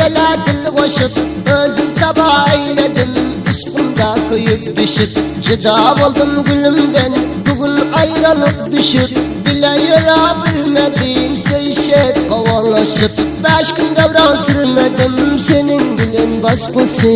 gözele dil goşup Özüm taba eyledim Yşkımda köyüp düşüp Cüda oldum gülümden Bugün ayrılık düşüp Bile yöre bilmedim Seyşet kovalaşıp Beş gün devran sürmedim Senin gülün başkası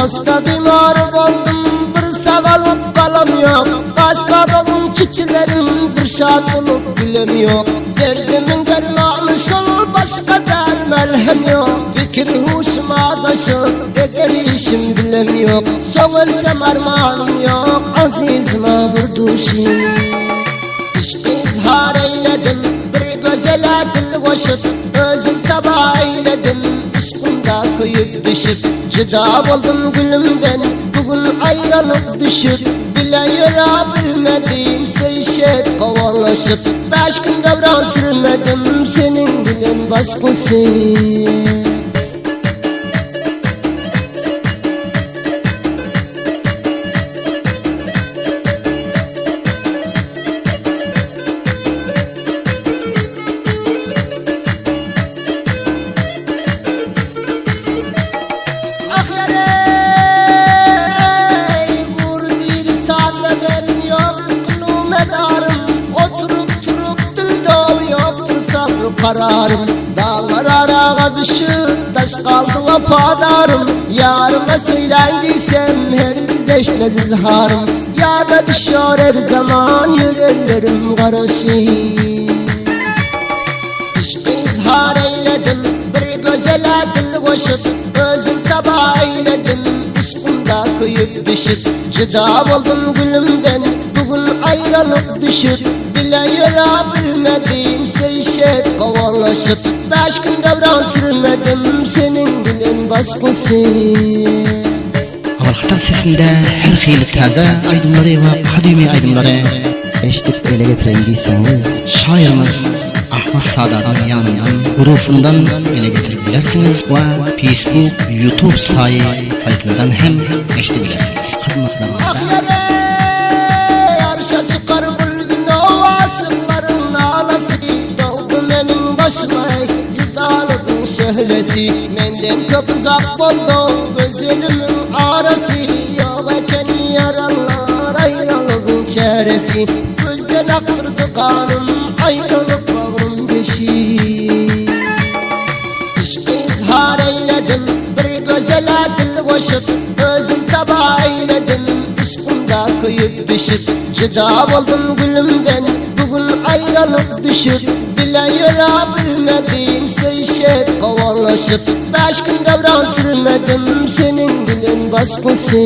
Hasta bimar oldum bir sağalıp kalam yok Başka dolum çiçilerim bir şad olup gülüm yok Derdimin dermanı şol başka der melhem yok Fikir huşuma adaşıp eder işim bilem yok Son ölsem armağanım yok azizime bir duşum İşk izhar eyledim bir gözele dil koşup Özüm taba eyledim Işkımda köyüp düşüp Cüda oldum gülümden Bugün ayrılık düşüp Bile yöre bilmedim Seyşet kovalaşıp Beş gün devran sürmedim Senin gülün başkası Ah yarey vur dir sanda ben yok kulu medarım Oturup durup dildav yoktur sabrı kararım Dağlar arağa düşüp taş kaldı vafadarım Yarıma söylendiysem her bir deşmez izharım Ya da düşüyor her zaman yüreklerim karışık İşk izhar eyledim bir gözele dil koşup Özüm taba eyledim Işkımda köyüp düşüp Cüda oldum gülümden Bugün ayrılık düşüp Bile yöre bilmedim Seyşet kovalaşıp Beş gün devran sürmedim Senin gülün başkası Aval sesinde her xili taze aydınları ve kadimi aydınları Eşitip ele getiren diyseniz şairimiz Ahmet Sadat'ın yanından hurufundan ele getirebilirsiniz ve Facebook, YouTube sayfasından hem eşitebilirsiniz. Ah Hizmetlerimizde yare yarışa çıkar bugün o aşıkların ağlası Doğdu benim başıma cidalığın şöhlesi Menden çok uzak oldu gözümün arası Yok eken yaralar ayrılığın çaresi Gözden aktırdı kanım ayrılık bağrım deşi İşk izhar eyledim bir gözele dil koşup Özüm taba eyledim Işkımda köyüp düşüp Cüda oldum gülümden Bugün ayrılık düşüp Bile yöre bilmedim Seyşet kovalaşıp Beş gün devran sürmedim Senin gülün başkası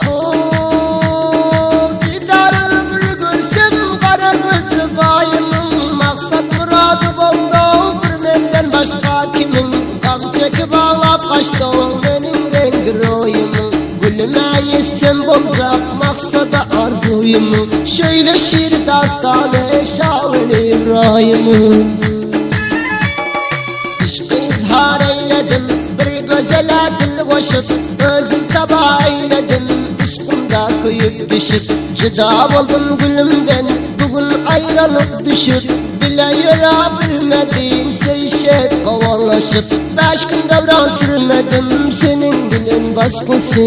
Oh, didarını bir görsem kara gözlü bayımın Maksat muradı boldu bir menden başka kimin Gam çekip ağlap kaçtı o benim rengi royumun Gülüme yetsem bolacak maksada arzuyumu Şöyle şiir dastanı Şavul İbrahim'in İşk izhar eyledim bir gözele dil koşup Özüm taba eyledim Işkımda köyüp düşüp Cüda oldum gülümden Bugün ayrılık düşüp Bile yöre bilmedim Seyşet kovalaşıp Beş gün devran sürmedim Senin gülün başkası.